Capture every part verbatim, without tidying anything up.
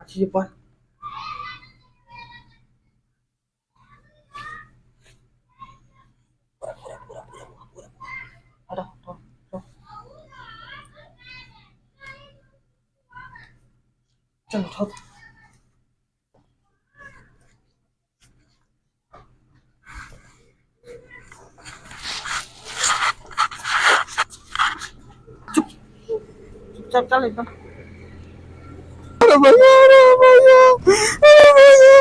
ये बन। पूरा, पूरा, पूरा, पूरा, पूरा, पूरा। हटा, हटा, हटा। चल, उठा। चुप, चुपचाप चल एकदम। अरे भैया, अरे भैया, अरे भैया,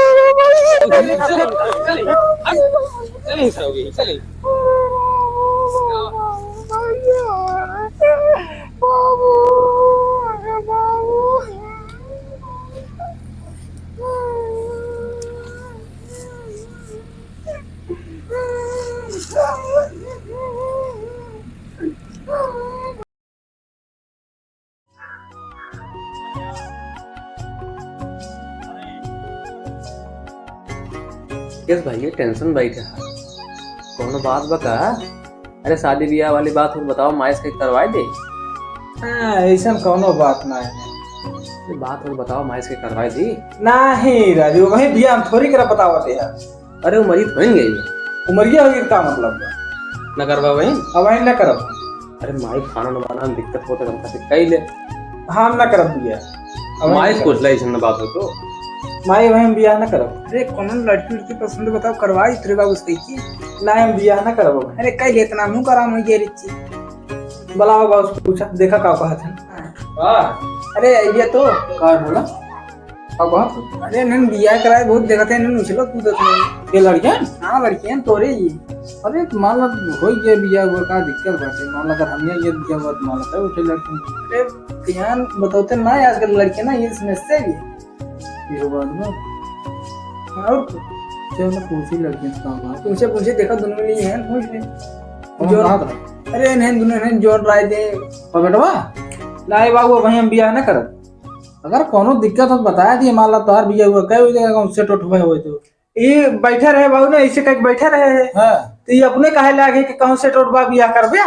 अरे भैया। चल, चल, चल, चल, चल, चल। बाबू, अरे बाबू। किस भाई, ये tension बैठे है, कौनो बात बा का? अरे, शादी ब्याह वाली बात हो, बताओ, माई से करवाए दे। हाँ, ऐसन कौनो बात ना है। ये बात हो, बताओ, माई से करवाए दी। नहीं राजू, वही ब्याह हम थोड़ी करा बतावत है। अरे, वो मरीज बन गई। उमरिया हो गई, का मतलब बा? न करवा वही? अब वही न करब। अरे, माई खाना न बनावे में दिक्कत होत है, हम कहते कई ले। हम न करब बिया। अब माई वही से पूछ ले, ऐसन बात हो तो। माई, वही हम बिया न करब। अरे, कौनो लड़की उड़की पसंद बताओ, करवाई तेरे बाबू से की। ना, हम बिया न करब। अरे, कई ले इतना मुंह कराम हो गया रिच्ची। बुलाओ बाबू से पूछा, देखा का कहत है। हाँ। अरे, ये तो। का बोला? अब आप? अरे, इन्हन बियाह कराए बहुत देखत है, इन्हन उछलत कूदत है। ये लड़कियां? हाँ, लड़कियां तोरे ही। अरे, तो मान ला, हो गया बियाह हुआ, का दिक्कत बाटे? मान ला, अगर हमने ये बियाह हुआ, तो मान ला, तब उठे लड़कियां। अरे, ध्यान बताते ना, आजकल लड़कियां ना, ये समस्या भी है। ये बात ना। और क्या ना, पूछी लड़कियां से काम बात। पूछे, पूछे, देखा, दोनों में नहीं है, पूछ ले। कौन जो बात है? अरे, नहीं, दोनों नहीं, जो राय दे। और बेटवा? नहीं बाबू, वहीं हम बियाह ना करब। अगर कौनो दिक्कत हो तो बताया दिए, मान ला तोहार बिया हुआ, कहे हुए जगह कहूँ सेट उठ भए हुए तो। ये बैठे रहे बाबू ने, ऐसे कह के बैठे रहे हैं। हाँ। तो ये अपने कहे लागे कि कहूँ सेट उठ बा, बिया कर ब्या।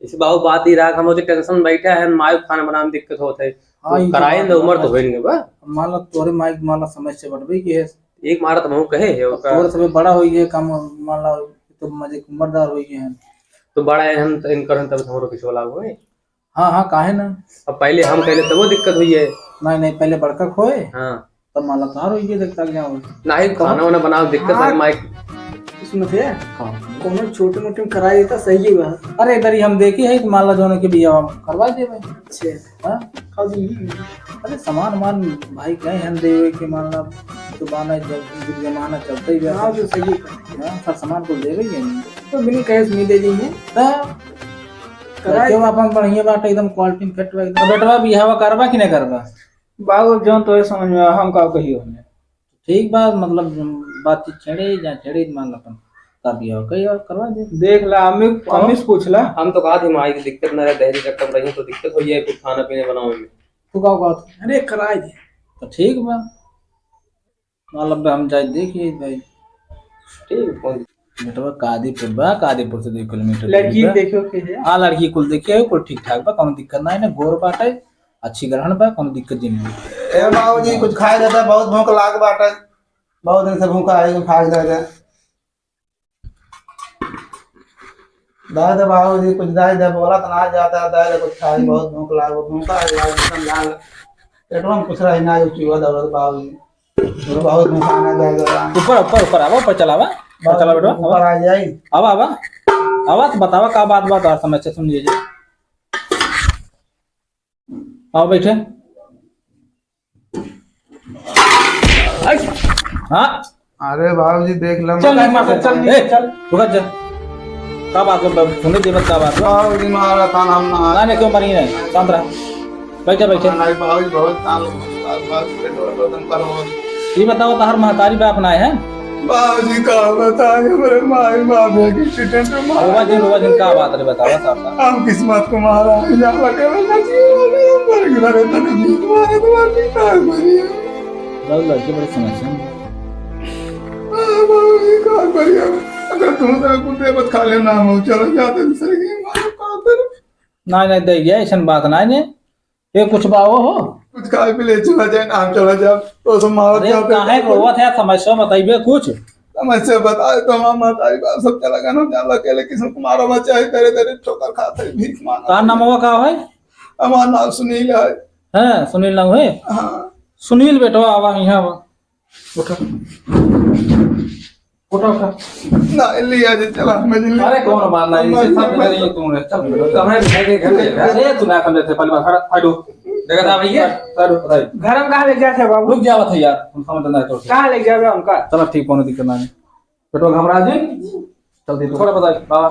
इस बाबू बात ही रहा, हम लोग tension बैठे हैं, माई खाना बनाने में दिक्कत होत है। हाँ, तो ये तो कराए बात न, उम्र तो है। होइन गए बा। मान ला तोरे माई के मान ला समझ से बटबे की है। एक मारा तो हम कहे है, अब ओका तोरे सबे बड़ा होई गए, काम मान ला तो मजे उम्रदार होई गए हैं। तो बड़ा है हम, तो इनकर हम तब हमरो किसी वाला होए। हाँ, हाँ, काहे ना? अब पहले हम कहले तबो दिक्कत हुई है। नहीं, नहीं, पहले बड़का खोए, हाँ। तब माला तार होई है, देखता क्या हो। नहीं, कहो। खाना वाना बनाओ, दिक्कत हाँ। है, माइक। इसमें से हाँ। कोनो छोटे मोटे में कराई देता, सही है बात। अरे, इधर ही हम देखे हैं कि माला जोने के बिया हम करवा देबे। अच्छा। हाँ? खाओ जी। अरे, सामान वामान भाई कहे हम देवे के माला तो बाना जब जमाना चलते ही हाँ, रहता। तो सही है। हाँ, सब सामान को देवे ही नहीं। तो बिना कहे सुनी दे दी है। हाँ। कराई क्यों दे। अपन बढ़िया बात एकदम quality में fit बा एकदम। तो बेटवा बियाहवा करबा कि नहीं करबा? बाबू, जौन तोरे समझ में आवे, हम का कहियो हमें। ठीक बा, मतलब, बातचीत छेड़े, जा छेड़े, मान ला अपन का बियाह कही और करवा दे। देख ला, अम्मी, कहो। अम्मी से पूछ ला। हम तो कहा थी, माई की दिक्कत ना रहे, दहेज रकम रही तो दिक्कत हो जाए, कुछ खाना पीने बनावे में। तू का कहत? अरे, कराई दे। तो ठीक बा। मतलब, हम जाए देखिए भाई। ठीक, कौन? बेटवा कादीपुर बा, कादीपुर से दो किलोमीटर लड़की दूर बा। देखियो के है? हाँ, लड़की कुल देखिए, कुल ठीक ठाक बा, कौनो दिक्कत ना है ना, गोर बाटे, अच्छी ग्रहण बा, कौनो दिक्कत नहीं है। ए बाबूजी, कुछ खाए देता, बहुत भूख लाग बाटे, बहुत दिन से भूखा है, कुछ खाए देता। दे दे बाबूजी, कुछ दे दे, बोला तो ना जाता, दे दे कुछ खाए, बहुत भूख लाग, भूखा है, लाग, एकदम लाग। पेटवा में कुछ रही ना, जो चूहा दौड़त बाबूजी। बहुत नुकसान है, जय जय राम। ऊपर, ऊपर, ऊपर आवा, ऊपर चलावा। ऊपर चला बेटवा, ऊपर आवा। आ जाई। आवा, आवा। आवा तो बतावा का बात, बात और समस्या सुन लीजिए। आओ बैठे। हाँ। अरे बाबूजी, देख लो। चल, नहीं, मत, चल, नहीं, ए, चल। रुक जा। का बात है, सुने देवत का बात है? बाबूजी मारा था ना, हम ना। ना, नहीं, क्यों मरी नहीं? शांत रहा। बैठे, बैठे। नहीं, बाबूजी, बहुत काम, बस, बस, पेट और बर्तन करो। ये बताओ, तोहर महतारी बाप ना है? बाबूजी, का बताए, हमरे माई बाप है कि accident में मार रोवा जिन, रोवा जिन, का बात रे, बताओ, साफ, साफ। हम किस्मत को मारा है, यहाँ लगे हुए ना जीवन में, हम मर गए, तने जीत मारे, तो हम भी का करिए? बहुत लड़के बड़े समस्या में। हाँ, बाबूजी, का करिए? अगर तुम तरह कुछ देवत खा लेना, हम चले जाते दूसरे के, मारो, का करो? नहीं, नहीं, दे गया, ऐसन बात नहीं है। ये कुछ बावो हो? कुछ खाए पी ले चला जाए, नाम चला जाए, तो सब मारत अरे, जाते हैं। काहे रोवत है? समस्या बताइबे कुछ। समस्या बताए तो हमार महतारी बाप सब चला गए, हम जान अकेले किस्म को मारा बच्चा है, तेरे तेरे ठोकर खाते भीख मांगा। का नाम हुआ, का है? हमार नाम सुनील है। हैं, सुनील नाम है? हाँ। सुनील बेटवा, आवा, यहाँ आवा। उठा। उठा, उठा। ना, लिया जे, चला, मैं जिन अरे, कौन बात ना, इसे सब करेंगे तुमने, चल, बेटा। तो हमें घर के, घर के, अरे, तू ना समझे थे, पहले बार, हट, हटो। देखा था भैया? हटो, हटो। घर हम कहाँ ले जाते हैं बाबू? रुक जावा था यार, हम समझ ना है तो। कहाँ ले जावे हमका? चला, ठीक, कोनो दिक्कत ना है। बेटवा घबरा जिन, चल दे, थोड़ा बताई, बाबा।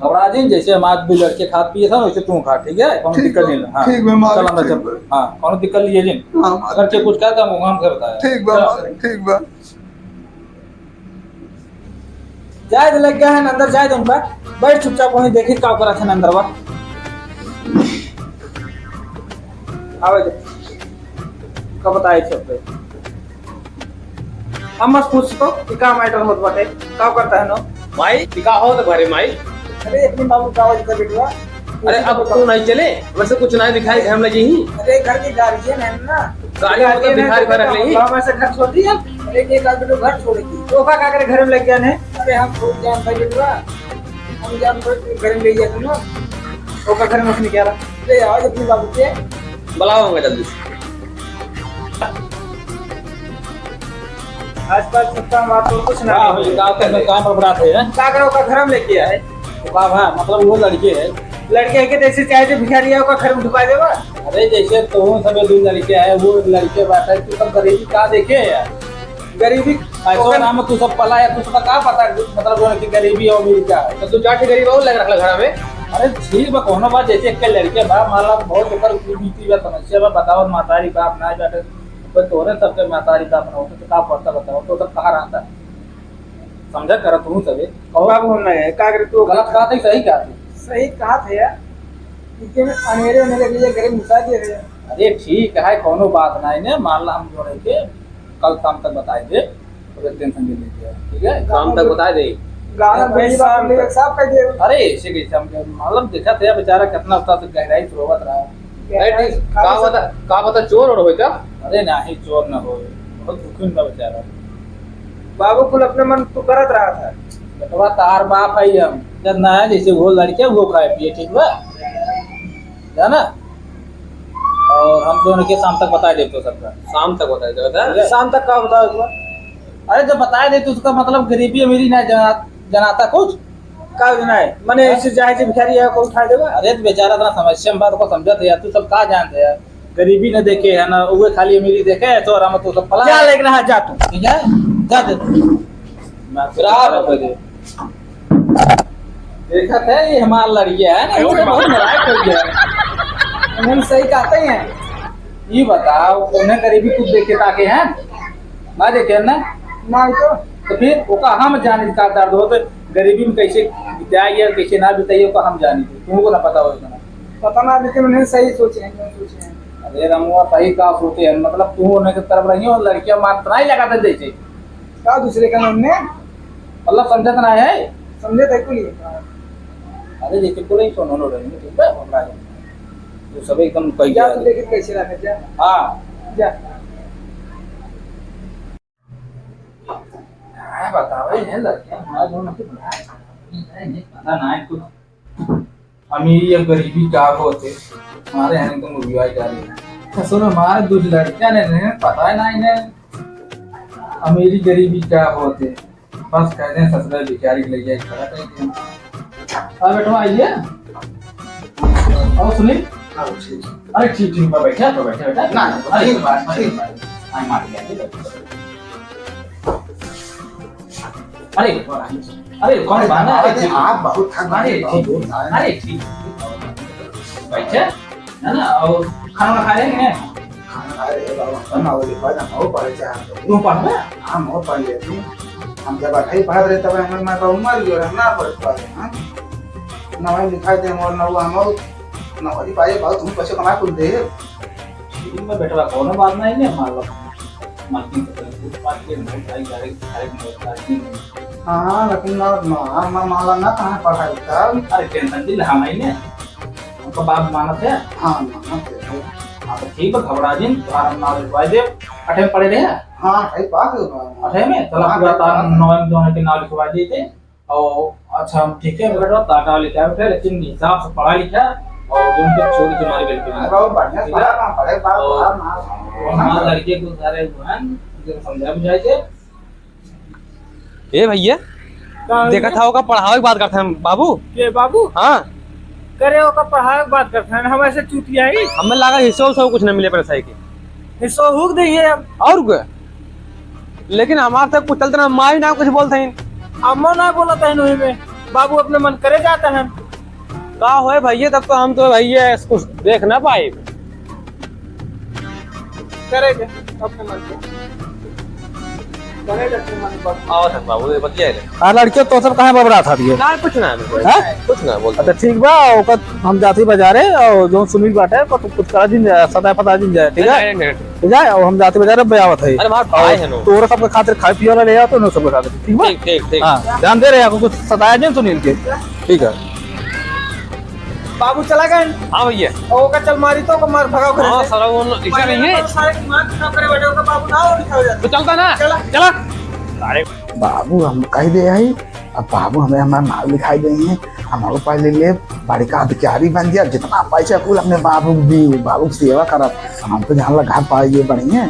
घबरा जिन, जैसे हम आज भी लड़के खात पिए था, वैसे तू खा, ठीक है? कोनो ठीक दिक्कत बा, नहीं है, हाँ। ठीक बा, मालिक, चल अंदर ठीक चल। बा। हाँ, कोनो दिक्कत नहीं है जिन। हाँ, मालिक। अगर के कुछ कहता, हम, हम घर बताया। ठीक बा, चल। मालिक, ठीक बा। जाए दे, लग गया है ना अंदर, जाए दे उनका। बैठ चुपचाप वहीं, देखी का करत है ना अंदर बा। आवे दे। का बताए थे अपने? हम मत पूछ तो, कि का मैटर होत बाटे, का करता है नो? माई, कि का होत घरे माई? अरे, अपने बाबू का वजह से बिटवा। अरे, अब तू नहीं चले, वैसे कुछ नहीं दिखाई घर में जी। अरे, घर के गार्जियन है ना। गाड़ी में तो गार्जियन है, भिखारी तो भर रख लेही। हम ऐसे घर छोड़ दिया। अरे, एक आदमी तो घर छोड़ दी। तो का, का करे घर में लेके आने? अरे, हम खुद जान भाई बिटवा। हम जान भाई घर में ले गया था ना। तो का घर में उसने क्या रहा? ले आओ अपने बाबू के। बुलाओ हमें जल्दी से। आजकल सत्ता में बात और कुछ ना वाह, हो। ये गाँव के में काम बरबाद है, हैं? का करो का घर में लेके आए? तो का भा, मतलब वो लड़के है। लड़के है कि जैसे चाहे जो भिखारी है, ओका घर में ढुका देवा। अरे जैसे तो हम सब दो लड़के आए, वो एक लड़के बात है, तू सब गरीबी का देखे है यार? गरीबी ऐसा ओकर नाम तू सब पला है, तू सबका का पता, मतलब जो है कि गरीबी और अमीरी का है? तो दो चार ठे गरीब और लग रखा घर में। अरे ठीक बा, कोनो बात, जैसे एक लड़के बा, मान ला बहुत ओकर बीती बा, समस्या बा, बताओ, महतारी बाप ना जाते, कोई तोरे सबके महतारी बाप ना होते, तो का पड़ता बताओ, तो सब कहाँ रहता? समझा करा तू सबे। और बाबू हम नहीं है, का करे तू? गलत बात है, सही कहा तू। सही कहा थे यार, लेकिन अनेरे अनेरे के लिए गरीब घुसा दिए थे। अरे ठीक है, कोनो बात नहीं ने, मान ला हम जो है के कल शाम तक बताए दे, तो टेंशन नहीं लेके, ठीक है? शाम तक बताए दे। गाना अरे, बीड़ी शाम बात तक। साफ कर दिए। अरे, ऐसे कैसे हम, मतलब, देखा थे बेचारा कितना उतना से गहराई से रोवत रहा। अरे, ठीक, का बता, का बता, चोर और होय का? अरे, नहीं, चोर ना होय, बहुत दुखी बा बेचारा। बाबू कुल अपने मन तू करत रहा था। बेटवा, तार बाप है हम, जब ना है, जैसे वो लड़के, वो खाए पिए, ठीक बा? जाना? और हम दोनों के शाम तक बताए देब तो सबका। शाम तक बताए देब, हाँ? ठीक है? शाम तक का बताए देब? अरे, जब बताए दे तो उसका मतलब गरीबी अमीरी ना जना-, जनाता कुछ? का जना है? मने हाँ? ऐसे जाए जे भिखारी है, को उठा देबा? अरे, तो बेचारा इतना समस्या में बात को समझत है यार, तू सब का जानते यार? गरीबी न देखे है ना, वो खाली अमीरी देखे है, तो हम तो सब पला क्या है। लेके रहा, जा तू। ठीक है? जा दे। मैं खराब हो गए। देखत है, ये हमार लड़िया है ना, ये तो बहुत नालायक हो गया है। उन्हें सही कहते हैं। ये बताओ, उन्हें गरीबी कुछ देखे ताके हैं? ना देखे ना? ना तो। तो फिर ओका हम जानी का दर्द हो, तो गरीबी में कैसे बिताई या कैसे ना बिताई, ओका हम जानी। तुमको ना पता हो इतना। पता ना, लेकिन उन्हें सही सोचे हैं, उन्हें सोचे हैं। अरे रमुआ, सही का सोचे हैं? मतलब, तू उन्हें की तरफ रही हो, लड़कियां मार तो नहीं लगाते जैसे। का दूसरे का नाम में? मतलब समझत ना है? समझत है कुल ये। अरे जैसे कुल ही सुनो लो रही, ठीक है, हमरा तू सब एकदम कह जा दिया। तू देखे कैसे रखे जा। हाँ। जा। क्या बतावे हैं लड़के, हमारे दोनों के बड़ा है, पता ना है कुछ। अमीरी या गरीबी का होते, हमारे यहाँ एकदम उबियाई जा रही है। ससुर हमारे दो लड़कियां ने रहे, पता है ना इन्हें अमीरी गरीबी का होते। बस कह दें ससुर भिखारी के ले जाए खड़ा कर दें। अब बेटवा आइए। और सुनील? हाँ, ठीक। अरे ठीक, ठीक, पर बैठा, पर बैठा, बैठा। ना, ना, अरे, ठीक बात, अरे, ठीक बात। हाँ, मार दिया, ठीक है। अरे, अरे, कौन अरे, बात है? अरे, अरे, ठीक। आप बहुत थक अरे, गए, बहुत ठीक। दूर से आए हैं। अरे, ठीक। बैठे, है ना? और खाना वाना खा रहे हैं? खाना खा रहे हैं, बाबा, हम और लिखवा दे, हम और पढ़े चाहते हैं। तू पढ़ रहा? हम और पढ़ लेते हैं। हम जब अठाई पढ़त रहे, तब हमें, मैं तो उम्र जो है, ना पढ़ पाए, हाँ? ना भाई लिखा दे, हम और ना वो, हम और नौकरी पाए, बहुत हम पैसे कमा कुल दे। ठीक बा बेटवा, कोनो बात नहीं ने, मान लो, मालकिन से पहले पूछ पाछ के, नहीं, भाई, direct, direct नौकरी नहीं। हाँ, लेकिन ना, ना, ना, माला ना कहाँ पढ़ाई तब? अरे, टेंशन दिल हम ही ने, हमको बाप मानत है। हाँ, मानत है। हाँ, तो ठीक बा, घबरा जिन, तोहार हम नाव लिखवाई देब। अठे में पढ़े रहे? हाँ, अठे पास हो गया। अठे में? चला, हाँ, पूरा अठे तार पास है। नौ में दोनों के नाव लिखवाई देते। और अच्छा, हम ठीक है, बेटा, ताका लिखा है, लेकिन हिसाब से पढ़ा लिखा और जो उनके चोरी तुम्हारी बिल्कुल नहीं। अरे, बहुत बढ़िया, ठीक है? पढ़ा ना, पढ़े, पढ़ा, और पढ़ा ना। और हमारे लड़के को सारे जो है, उनको समझा बुझाई दे। ए भैया, का भैया? देखत हौ ओका पढ़ावे के बात करत हन बाबू। के बाबू? हाँ। करे ओका पढ़ावे के बात करत हन, हम ऐसे चुतियाई। हमें लागा हिस्सो उस्सो कुछ न मिले पैसा के। हिस्सो हुक दइए हम। और का? लेकिन हमार तक कुछ चलते ना, माई ना कुछ बोलत हन। अम्मा ना बोलत हन वही में, बाबू अपने मन करे जात हन। का होए भैया, तब तो हम तो भैया कुछ देख ना पाए। करे दे, अपने मन से। करे दे अपने मन से। आवत है बाबू, ये बतिया ले। आ लड़कियों तो सब काहे बबड़ा था ये? ना, कुछ ना, कुछ ना। हाँ? कुछ ना बोल। अच्छा, ठीक बा, ओकर हम जाती बाजारे और जो सुनील बाटे, ओकर कुछ करा दिन जाए, सताए फताए दिन जाए, ठीक है? नहीं, नहीं, नहीं। ठीक है, और हम जाती बाजारे, अब आवत है। अरे, हमार भाई और है नो। तोरा सबके खातिर खाए पिए वाला ले आओ तो नो सबके खातिर, ठीक बा? ठीक, ठीक, ठीक। हाँ, ध्यान दे रहे हैं, आपको कुछ सताया दिन सुनील के, ठीक है? बाबू चला गए। हाँ भैया। और ओका चल मारी तो ओका मार भगाओ घर हाँ, से। सारा वो न-, इसे मारे नहीं है। तो सारे दिमाग खराब करे बैठे, ओका बाबू ना और लिखा हो जाता। तो चलता ना? चला। चला। अरे। बाबू हम कह दे आई, अब बाबू हमें हमारा नाम लिखाई दे हैं, हम और पहले ले बड़का अधिकारी बन गया, जितना पैसा कुल अपने बाबू की दी, बाबू की सेवा करब, हम तो जान लगा पाइए बढ़िया।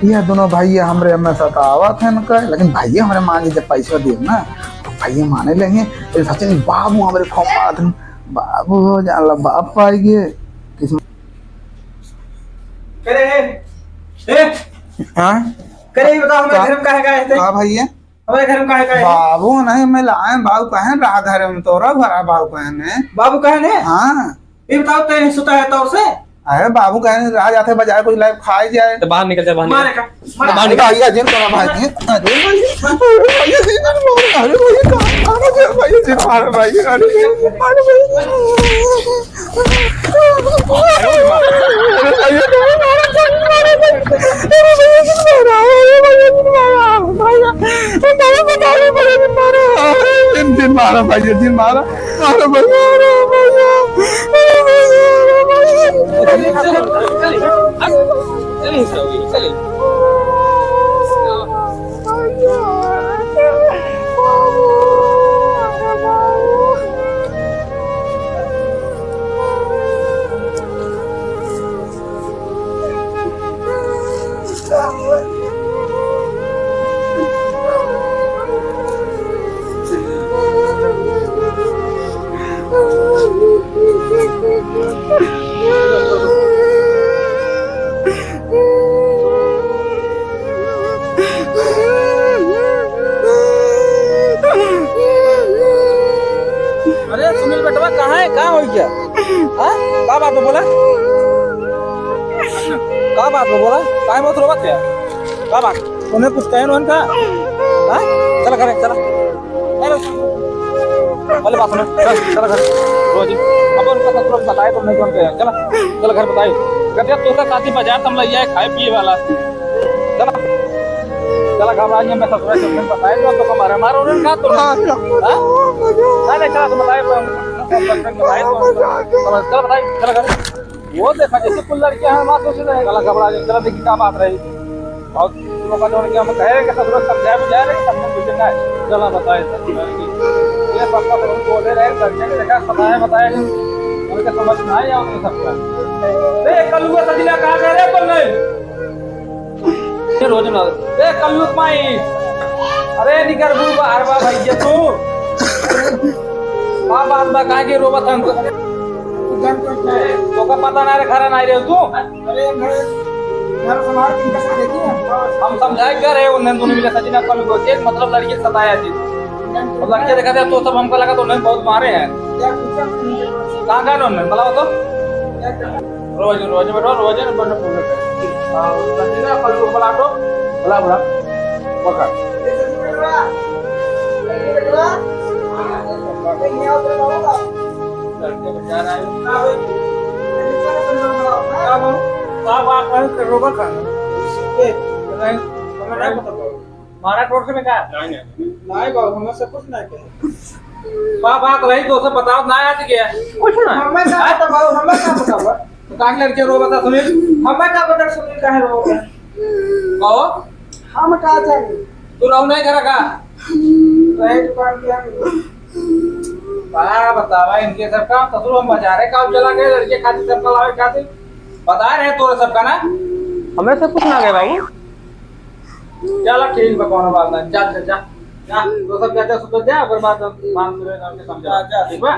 ये दोनों भैया हमरे हमें सतावत हैं इनका, लेकिन भैया हमरे मांगे जब पैसा दे ना, तो भैया माने लगे, तो सचिन बाबू हमरे खूब मारत हैं। बाबू हो जाला, बाप पाई गए। किस्मत। करे, ए, ए। हाँ? करे, ये बताओ, हमारे का? घर में काहे का आए थे? का भैया? हमारे घर में काहे का आए थे? बाबू नहीं, मैं लाए, बाबू कहे रहा घर में, तोरा घर है, बाबू कहे ने। बाबू कहे ने? हाँ। ये बताओ, तेरे सुता है तब से? अरे बाबू कहे रहा जाते बाजार कुछ लाइव खाए जाए। तो बाहर निकल जा, बाहर निकल। मारे का? तो बाहर निकल। भैया जिन करा भाई, अरे भाई, अरे भाई, जिन मारा, अरे भाई, कहाँ, कहाँ से भाई, जिन मारा भाई, अरे भाई, अरे भाई। अरे भाई, जिन मारा, अरे भाई, जिन मारा, अरे भाई, जिन मारा, भाई, जिन मारा, भाई, जिन मारा, अरे जिन, जिन मारा भाई, जिन मारा। अरे भैया, अरे भैया, अरे भैया, अरे भैया। चलिए, चलिए, चलिए, चलिए, चलिए। अरे सुनील बेटवा, कहाँ है, का हो गया? हाँ? का बात है, बोला? का बात है, बोला? काहे बहुत रोवत है? का बात? उन्हें कुछ कहे उन्हें का? हाँ? चला घरे, चला। अरे, पहले बात सुनो। चल, चला घर। रोजी, अब उनका ससुर बताए तो नहीं, कौन कहे? चला, चला घर बताए। कहते, "तू तो काती बाजार तम लइया है, खाए पिए वाला।" चला। चला, घबरा, ये मैं ससुर से बताए, जो तो हमारे मारो उन्हें का तो। हाँ? नहीं, नहीं, चला, तुम बताए, तुम बताए, तुम चला, चला बताए, चला घर। वो देखा, जैसे कुल लड़के हैं, वहाँ सोच रहे हैं, चला घबरा जाए, चला देखी क्या बात रही। और लोग जो उनके हम कह रहे हैं कि सब लोग समझाए बुझाए रहे, सब लोग बुझे ना है। चला बताए, सब लोग ये सब का लोग बोले रहे, लड़के ने देखा, बताए, बताए, उनके समझ में आए या उनके सब का। ए, कलुआ सजिला कहाँ गए रे, बोल नहीं? ये रोज ना। ए, कलयुग माई। अरे, निकर बू बाहर बा भैया तू। का बात बा, काहे के रोवत हन? तोका पता ना रे, घर ना रहे तू। अरे, घर, घर संभाल के इनका साथ देखिए। हम समझाए घर है, उन्हें दोनों मिले सचिन अपन को, एक मतलब लड़की सताया जी। और लड़के देखा था तो सब हमको लगा तो उन्हें बहुत मारे हैं। कहाँ गए उन्हें? बताओ तो। रोज, रोज बैठो, रोज बैठो, पूजा कर। हाँ, सचिन, कल को बुला दो। बुला, बुला। पकड़। लड़के बचा रहा है। क्या बात है, कर रो बता। नहीं, हमें नहीं पता। मारा टोर से बेकार। नहीं, नहीं। नहीं बाबू, हमें से कुछ नहीं कहे। बाप, बाप, रही तो सब बताओ, ना याद किया। कुछ ना। हमें का पता बाबू, हमें का पता बा? तो काहे लड़के रो बता सुनील? हमें का पता सुनील काहे रो बता? कहो? हम का जानी? तू रहो नहीं घर का? रहे दुकान पे हम। का बतावा इनके सब का? ससुर हम बाजारे का चला गए लड़के खातिर सब का लावे खातिर। बता रहे तोरे सब का ना? हमें सब कुछ ना गए बाबू। चला ठीक बा, कोनो बात ना। जा, जा, जा। जा, तो सब जा, जा, सुत जा, ओकर बाद हम बात करे करके समझा। जा, जा, ठीक बा?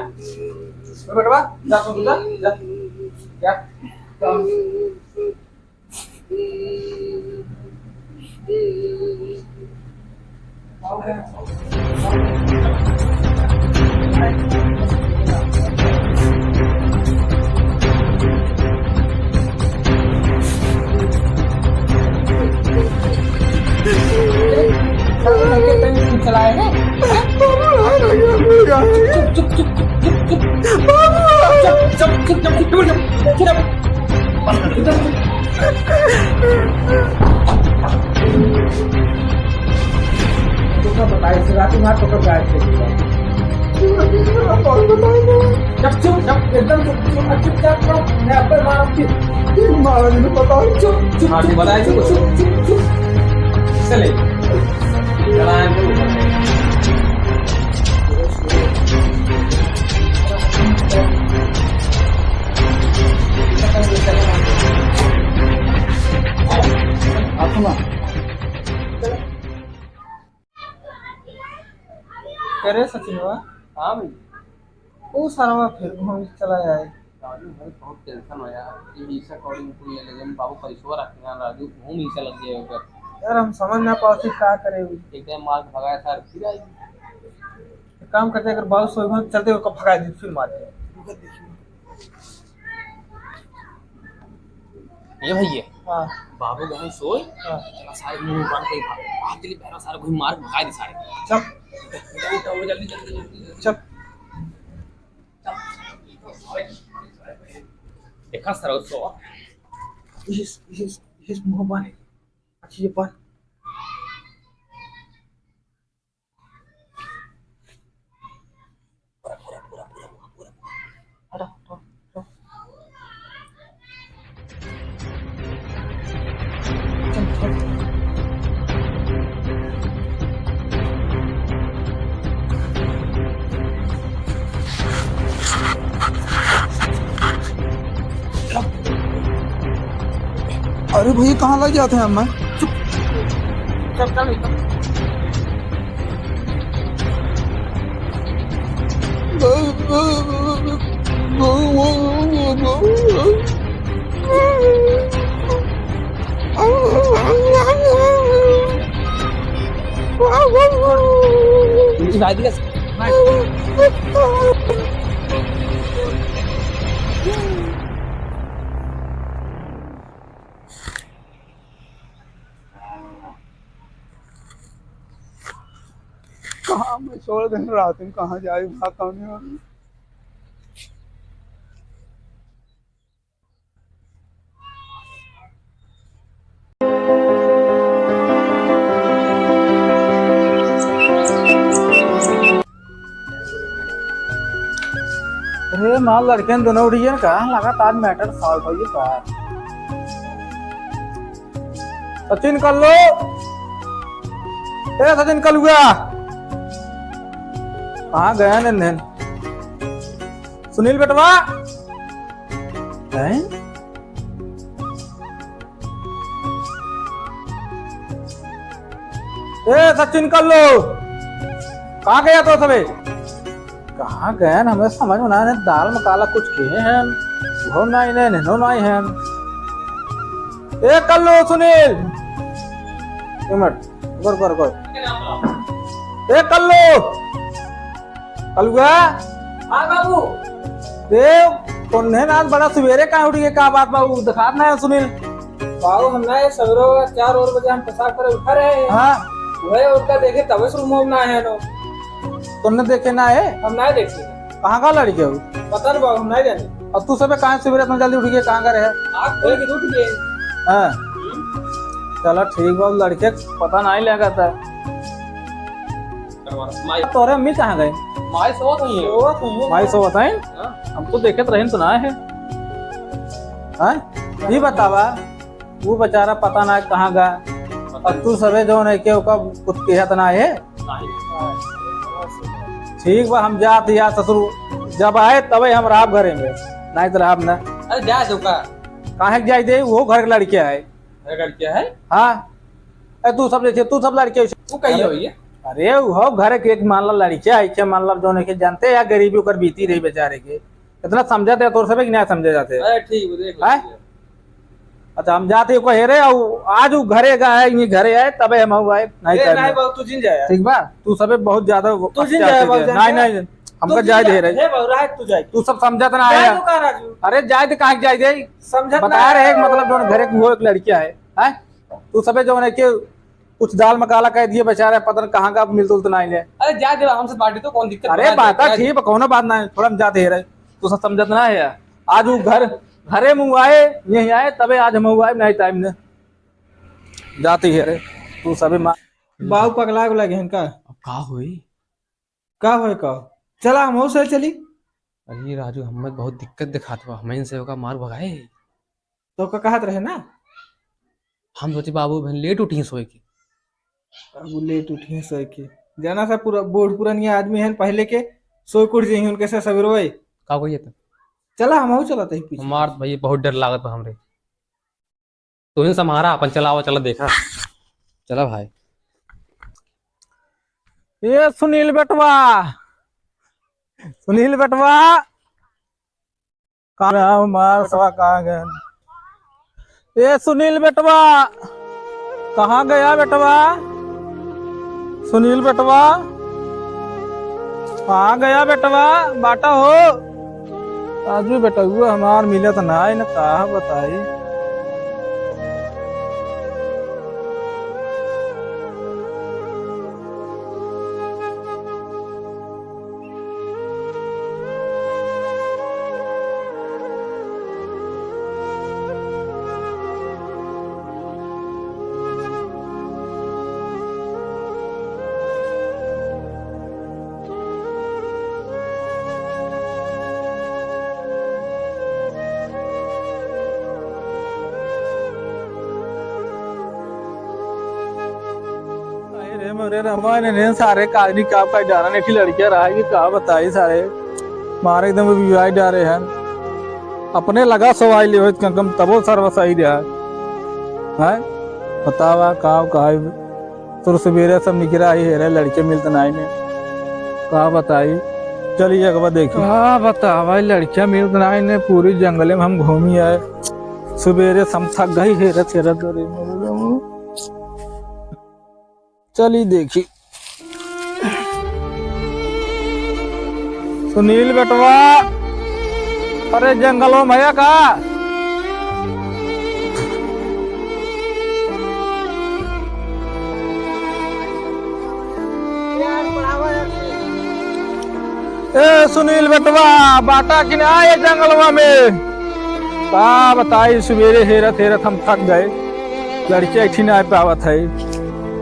तो बेटवा, जा, सुत जा, जा। जा। चलाए हैं। चुप, चुप, चुप, चुप, चुप, चुप। चुप, चुप, चुप, चुप, चुप, चुप, चुप। बंद कर, चुप, चुप। तोका बताई, से राती मार तोका गायब कर दिया। चुप, चुप, चुप, एकदम चुप, चुप, चुपचाप रहो, मैं अब मार आपकी। मारा नहीं पता। चुप, चुप, हाँ, चुप, बताई, चुप, चुप, चुप, चुप। चले। चला, आप सुना। करे सचिनवा। हाँ भाई। वो सारा फिर घूम के चला जाए। राजू भाई बहुत tension हो यार। ये ईसा कौड़ी में कोई ले लेकिन बाबू पैसवा रखे हैं राजू, घूम ईसा लग जाए ओकर। यार हम समझ ना पावत ही का करे अभी। एक टाइम मार के भगाया सार फिर आई। एक काम करते अगर बाबू सोई हो चलते ओकर भगा दी फिर मार दे। ए भैया। हाँ। बाबू गए सोए। हाँ। चला सारे मुंह बांध के भा-, भाग चली, पैरा सारे घुम मार के भगा दी सारे। चल। उठा, उठा, उठा, जल्दी, जल्दी, जल्दी। चल। चल। देखा सारा सो। इस, इस, इस मुंह बांध। अच्छी ये बांध। पूरा, पूरा, पूरा, पूरा, पूरा, पूरा। हटा, हटा, हटा। चल, चल। अरे भैया, कहाँ लग जाते हैं हम? चुप। चल, चल, एकदम। कहाँ मैं छोड़ देन रात में, कहाँ जाई भात पानी में। अरे माँ, लड़के दोनों उड़ी गए का? लगातार matter solve होइए का? सचिन कल्लू, ए सचिन कलुआ, कहाँ गए ने, ने? सुनील बेटवा, हैं? ए सचिन कल्लू, कहाँ गया तो सबे? कहाँ गए न? हमें समझ में ना आए, दाल में काला कुछ किए हैं, वो नहीं ने, नैनो नहीं हैं। ए कल्लू, सुनील, एक मिनट, रुक, रुक, रुक। ए कल्लू, कलुआ। हाँ बाबू। ए, कौन है ना, बड़ा सवेरे कहाँ उठ गए, का बात बाबू, दिखात ना है सुनील। बाबू, हम ना ये सवेरे चार और बजे हम पेशाब करे उठा रहे हैं। हाँ। वही उनका देखे तबे से रूम में ना है नो। तुमने देखे ना है? हम ना देखे। कहाँ का लड़के हो? पता नहीं बाबू, हम ना जाने। और तू सबे कहाँ सवेरे इतना जल्दी उठ गए, कहाँ का रहे? आँख खोल के उठ गए। हाँ। चला ठीक बा, लड़के पता नहीं लगा था। माई। तोरे अम्मी कहाँ गए? माई सोवत हुई है। सोवत हुई है। माई सोवत है? हाँ। हम तो देखत रहे तो ना है। हाँ? ई बतावा, ऊ बेचारा पता ना कहाँ गा। अब तू सबे जौन है के ओका कुछ कहत ना है। ठीक बा, हम जात या ससुर, जब आए तबे हम रहब घरे में, नाहीं तो रहब ना। अरे जाए दो का? काहे के जाए दे? वो घर के लड़के आए। घर के लड़के आए? हाँ। ए, तू सब जैसे, तू सब लड़के वैसे। वो कहीं अरे, हो ये? अरे, वो घर के एक मान ला लड़के आए, के मान ला जौन है के जानते या गरीबी ओकर बीती रही बेचारे के। इतना समझा दे तोर सबे कि ना समझे जाते? अरे ठीक बा, देख लो। हैं? अच्छा, हम जाते को हेरे, अउ आज उ घरे गा है, ये घरे आए, तबे हम आए, नहीं ए, time नहीं है। बाबू, तू जिन जाए। ठीक बा, तू सबे बहुत ज्यादा तू जिन अत्याचार जाए, कर बाबू, दिया। जान नहीं, जाए। नहीं, हमका तू जिन जाए दे जाए। रहे। हे बाबू, राहत तू जाए। तू सब समझत ना जाए है। तो का राजू? अरे जाए तो काहे के जाए दे? समझत बता ना रहे है। हैं, मतलब, जौन घरे के वो एक लड़किया है, हैं? तू सबे जौन है के कुछ दाल मकाला कह दिए बेचारे, पता नहीं कहाँ का मिलत उलत नहीं है। अरे जाए दे, हमसे बाटी तो कौन दिक्कत अरे बना बात है, जाए दे। ठीक बा, कौनो बात नहीं, थोड़ा हम जाते हेरे। तू सब समझत ना है यार। आज वो घर, घरे में आए, यहीं आए, तबे आज हम आए, नहीं time ने। जाती है रे, तू सभी माँ। बाऊ पगला उगला गहन का? अब का होई? का होए का? चला हम से चली। अरे राजू, हमें बहुत दिक्कत दिखात बा, हमें इनसे होगा मार भगाए। तो का कहत रहे ना? हम सोचे बाबू बहन लेट उठी सोए के। बाबू लेट उठी सोए के। जाना सा पूरा बूढ़ पुरानिया आदमी है पहले के, सोए के उठ जाइए उनके से सवेरे। का कहिए तो? चला हम चला तही पीछे। हमार तो भैया बहुत डर लागत बा हमरे। तुहिन सम्हारा अपन, चलावा, चला देखा। चला भाई। ए सुनील बेटवा, सुनील बेटवा, कहाँ मार सवा कहाँ गए? ए सुनील बेटवा, कहाँ गया बेटवा? सुनील बेटवा, कहाँ गया बेटवा? बाटा हो। राजू बेटवा हमार मिलत ना है न, का बताई। अरे रे मोरे रामा, इन्हें सारे काजनी का का डारा ने की लड़कियां रहा, ये का बताई सारे, मारे एकदम विवाह डारे हैं। अपने लगा सवाई ले होत कम, कम तबो सर्व सही रहा। हैं? बतावा, का, का, सुर सुबेरे सब निकरा ही हेरे, लड़के मिलत नाई ने। का बताई? चलिए एक बार देखी। का बतावा, लड़कियां मिलत नाई ने, पूरी जंगले में हम घूमी आए। सुबेरे से हम थक गई हेरत हेरत। अरे मोरे राम। चली देखी। सुनील बेटवा, अरे जंगलों में है का? ए सुनील बेटवा, बाटा कि ना ये जंगलवा में? का बताई, सुबेरे हेरत हेरत हम थक गए। लड़के एक ठिन आए पावत है,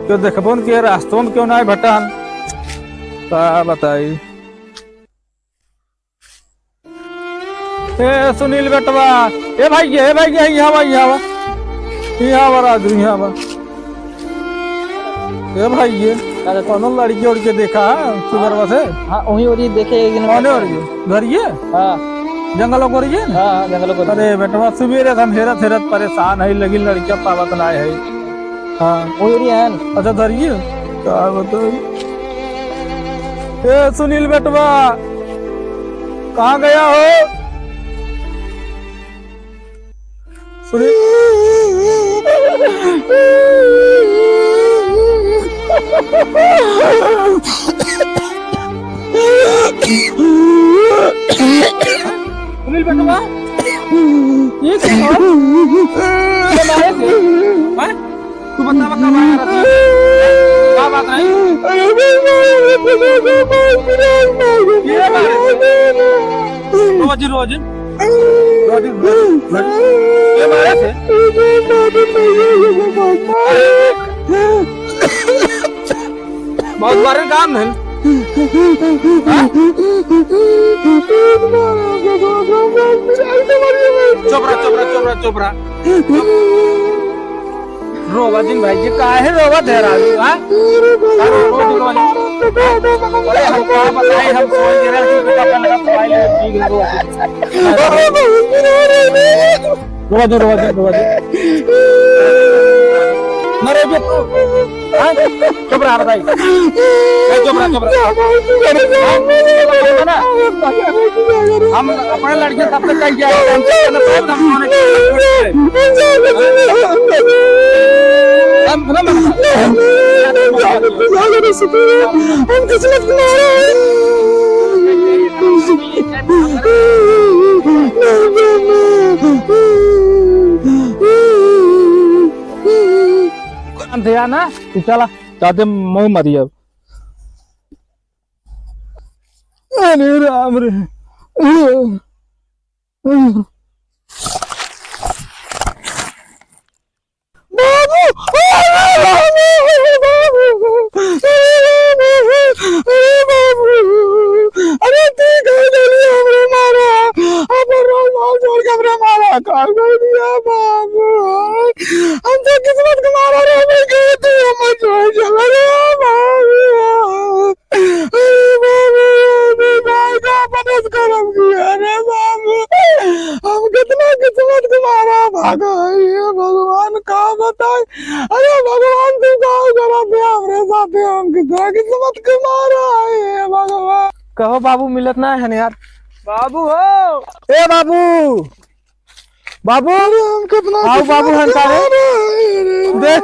तो देखबो न के रास्तों में क्यों ना भटन। का बताई। ए सुनील बेटवा, ए भाई, ए भाई, यहाँ आवा, यहाँ आवा, यहाँ आवा राजू, यहाँ आवा। ए भाई, ये का देखा? कौनो लड़की उड़की देखा है सुबेरवा से? हाँ, वही ओरी देखे एक दिन। कौने ओरी? घरिये? हाँ। जंगल ओरी है ना? हाँ, हाँ, जंगल ओरी। अरे बेटवा, सुबेरे से हम हेरत हेरत परेशान है, लेकिन लड़कियां पावत ना है। हाँ। वही ओरी है ना? अच्छा, धरिए। का बताई? ए सुनील बेटवा, कहाँ गया हो? सुनील। सुनील बेटवा, ये क्या हुआ? ये मारे थे? हैं? तू बतावा, कब आया राती? का बात रही? ये बात है। रोज, रोज। रोज, रोज, रोज। ये बात है। बहुत बार काम है। चुप रहा, चुप रहा, चुप रहा, चुप रहा। रोवा जिन भाई जी, काहे रोवा धरालू, हाँ? अरे रो, रो, रो, रो। अरे हम का बताई, हम सोई के रहे, कि बेटा अपन का मोबाइल है, ठीक है, रो। रोवा दे, रोवा दे, रोवा दे। ना रो बे तू। हाँ? चुप रहा बताई। ए, चुप रहा, चुप रहा। हाँ? ना। हम अपने लड़के सबसे कह गया है, हम सबसे ना बात हम होने के लिए। हम ना हम किस्मत मारा है। ध्यान है, तू चला, जादे मुँह मत दिया। अरे राम रे। बाबू, अरे बाबू, अरे बाबू, अरे बाबू, अरे तू कह देली हमरे मारा, अब रोज मार जोड़ के हमरे मारा, का कर दिया बाबू, हम तो किस्मत के मारा रे, मैं गए तू हमर जोड़ चला रे बाबू। अरे बाबू, अरे भाई, का मदद करब की? अरे बाबू, हम कितना किस्मत के मारा भागा है, ये भगवान का बताई। अरे भगवान, तू का करत है हमरे साथे? हम कितना किस्मत के मारा है, ये भगवान। कहो बाबू, मिलत ना है यार। बाबू हो। ए बाबू, बाबू, अरे हम कितना आओ बाबू, हन का रे? देख।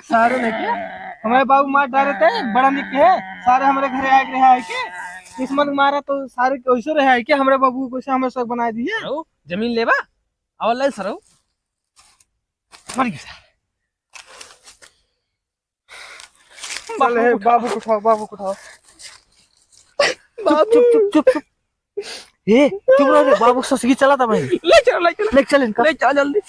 सारे लेके हमारे बाबू मार डारे थे, बड़ा निक है। सारे हमारे घरे आए के रहे, आए के किस्मत मारा तो सारे कैसे रहे, आए के हमारे बाबू को से हमें सब बना दिए। आओ, जमीन लेबा? आओ, ले सरऊ। मर गया। चल, हे, बाबू को उठाओ, बाबू को उठाओ। चुप, चुप, चुप, चुप, चुप। ए, चुप रहो रे, बाबू ससगी चला था भाई। ले चल, ले चल। ले चल इनका। ले चल जल्दी।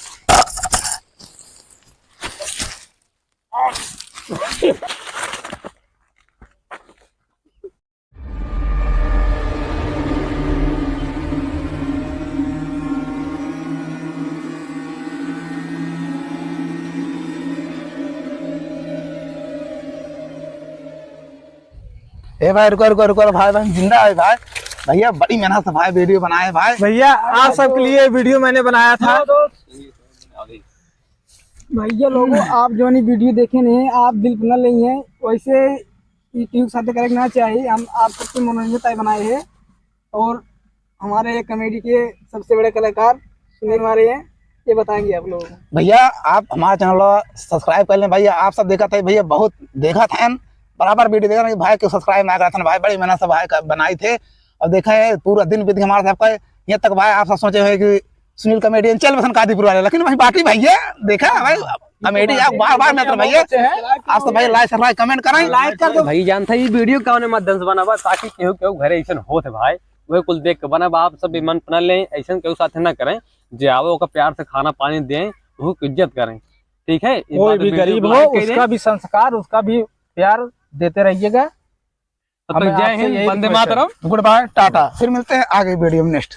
ए भाई, रुको, रुको, रुको, भाई, भाई, जिंदा है भाई। भैया, बड़ी मेहनत से भाई वीडियो बनाए भाई। भैया, आप सबके लिए वीडियो मैंने बनाया था। भैया लोगों, आप जौन ई वीडियो देखे नहीं, आप दिल पर न लेइहें, वैसे ई केहू के साथे करे के ना चाही। हम आप सबके मनोरंजन ताई बनाए हैं और हमारे कॉमेडी के सबसे बड़े कलाकार सुनील हमारे हैं, ये बताएंगे आप लोगों को। भैया, आप हमारा चैनल सब्सक्राइब कर लें भैया। आप सब देखा था भैया, बहुत देखा था, बराबर वीडियो देखा था, भाई के सब्सक्राइब ना करते भाई, बड़ी मेहनत से भाई का बनाई थे। और देखा है, पूरा दिन बीत गया हमारा सबका, यहाँ तक भाई आप सब सोचे हुए कि सुनील कॉमेडियन चल बसन कादीपुर वाले, लेकिन भाई बाकी भैया देखा भाई, कॉमेडी आप बार बार मिलत रहे भैया। आप सब भाई लाइक, सब्सक्राइब, कमेंट करें। लाइक कर दो। भाई जानता है, ये वीडियो कौन माध्यम से बना बा, ताकि केहू केहू घरे ऐसन होत है भाई, वही कुल देख के बना बा। आप सब भी मन बना लें, ऐसन केहू साथे ना करें। जे आवे ओका प्यार से खाना पानी दें, ओहू के इज्जत करें, ठीक है? ये कोई बात भी वीडियो गरीब को हो, लाइक करें। उसका भी संस्कार, उसका भी प्यार देते रहिएगा। तब तक हमें जय आपसे हिंद, यही वंदे रिक्वेस्ट है। मातरम। Good bye, tata. फिर मिलते हैं आगे वीडियो में नेक्स्ट।